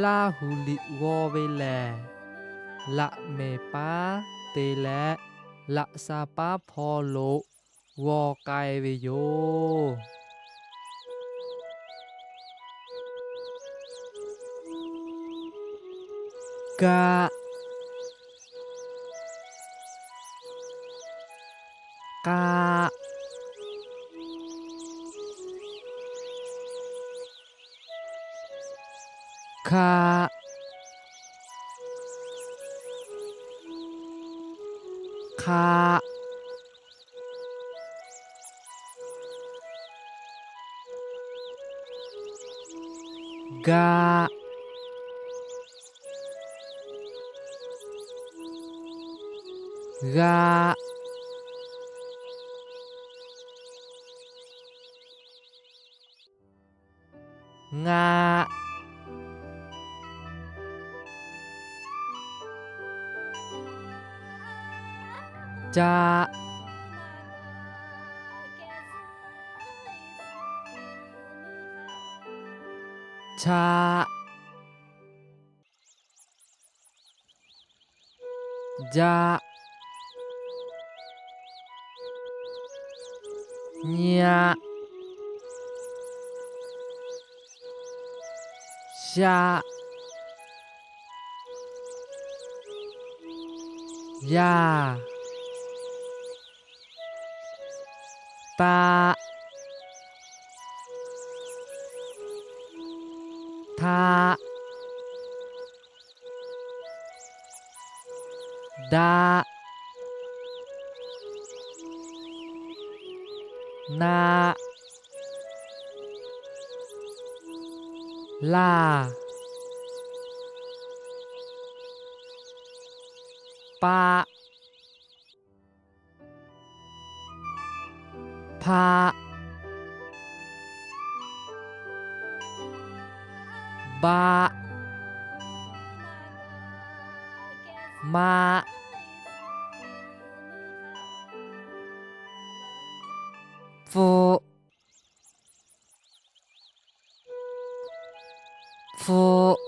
Laˇ hu liꞈ g'aw ve lehˬ, laꞈ mehˍ paˉ te leh laꞈ sha paˉ hpaw lo g'aw k'ai ve yoˬ. Kaˆ, k'aˆ, hkaˆ, hk'aˆ, gaˆ, g'aˆ, ngaˆ, caˆ, chaˆ, jaˆ, nyaˆ, shaˆ, yaˇ, taˆ, htaˆ, daˆ, naˆ, laˇ, paˆ, hpaˆ, baˆ, maˆ, pfuhˆ, pfuhˆ,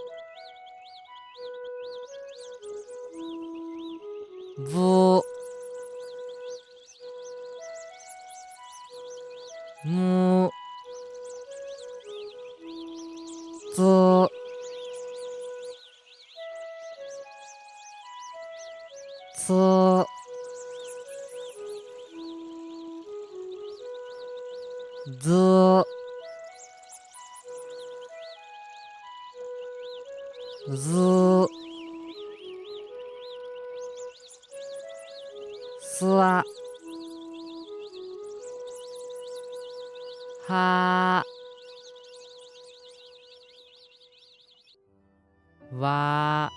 bvuhˆ, mvuhˆ, tcuhˆ, tsuhˆ, tzuhˆ, zuhˆ, suhˆ, haˆ, vaꞈ,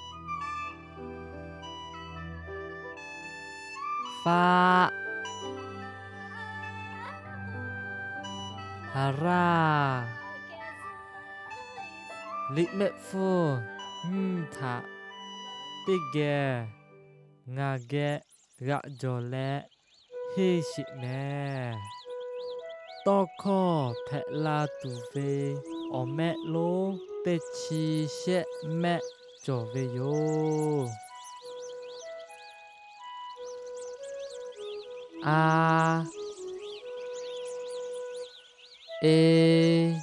faˆ, haˍraˇ. Liꞈ mehˆ hpfuhˇ nyiˇ htaꞈ teˇ geh ngaˬ geh g'aꞈ jawˬ leh henˇ sheˍ mehˍ. Tawˇ hkawˇ hpehꞈ la tuˬ ve awˬ mehˆ lonˉ teˇ chi shehˆ mehˆ cawˬ ve yoˬ. A, e,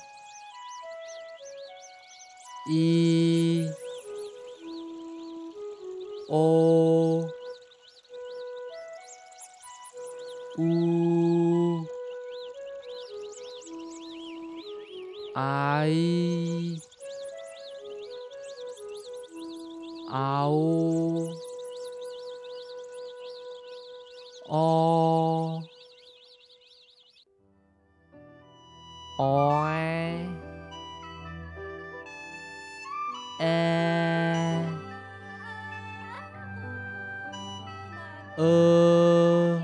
i, o, u, aiˉ, aoˉ, awˇ, awehˉ, ehˉ, euˉ,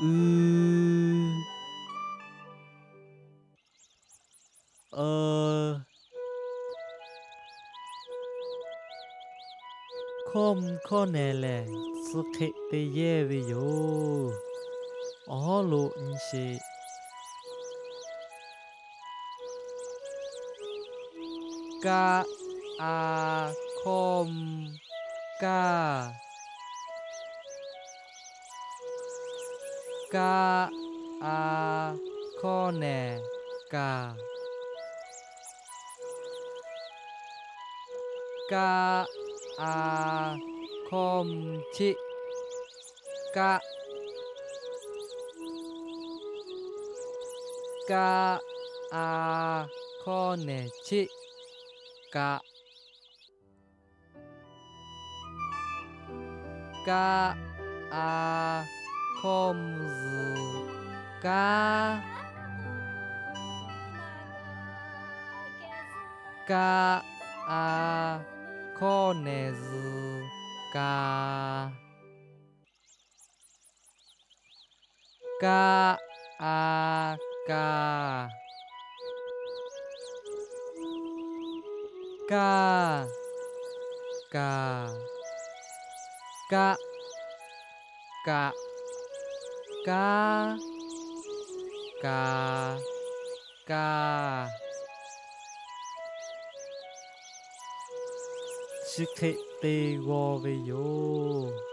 uiˍ, euˍ. Hkawˇ mvuh hkawˇ nehˬ lehˬ, suh hk'e te yehˇ ve yoˬ. Awˬ hawˉ lo nyi sheˍ. Kaˆ, a, hkawˇ m, kaˇ. Kaˆ, a, hkawˇ nehˬ, kaˬ. Kaˆ, a, hkawˇ m, chiˆ, kaˆ. Kaˆ, a, hkawˇ nehˬ, chiˆ, kaꞈ. Kaˆ, a, hkawˇ m, zuhˬ, kaˉ. Kaˆ, a, hkawˇ nehˬ, zuhˬ, kaˍ. Kaˆ, a, kaˬ. Kaˇ, kaˬ. Kaˆ, kaꞈ, kaˉ, kaˍ, kaˇ. Chi hk'e te g'aw ve yoˬ.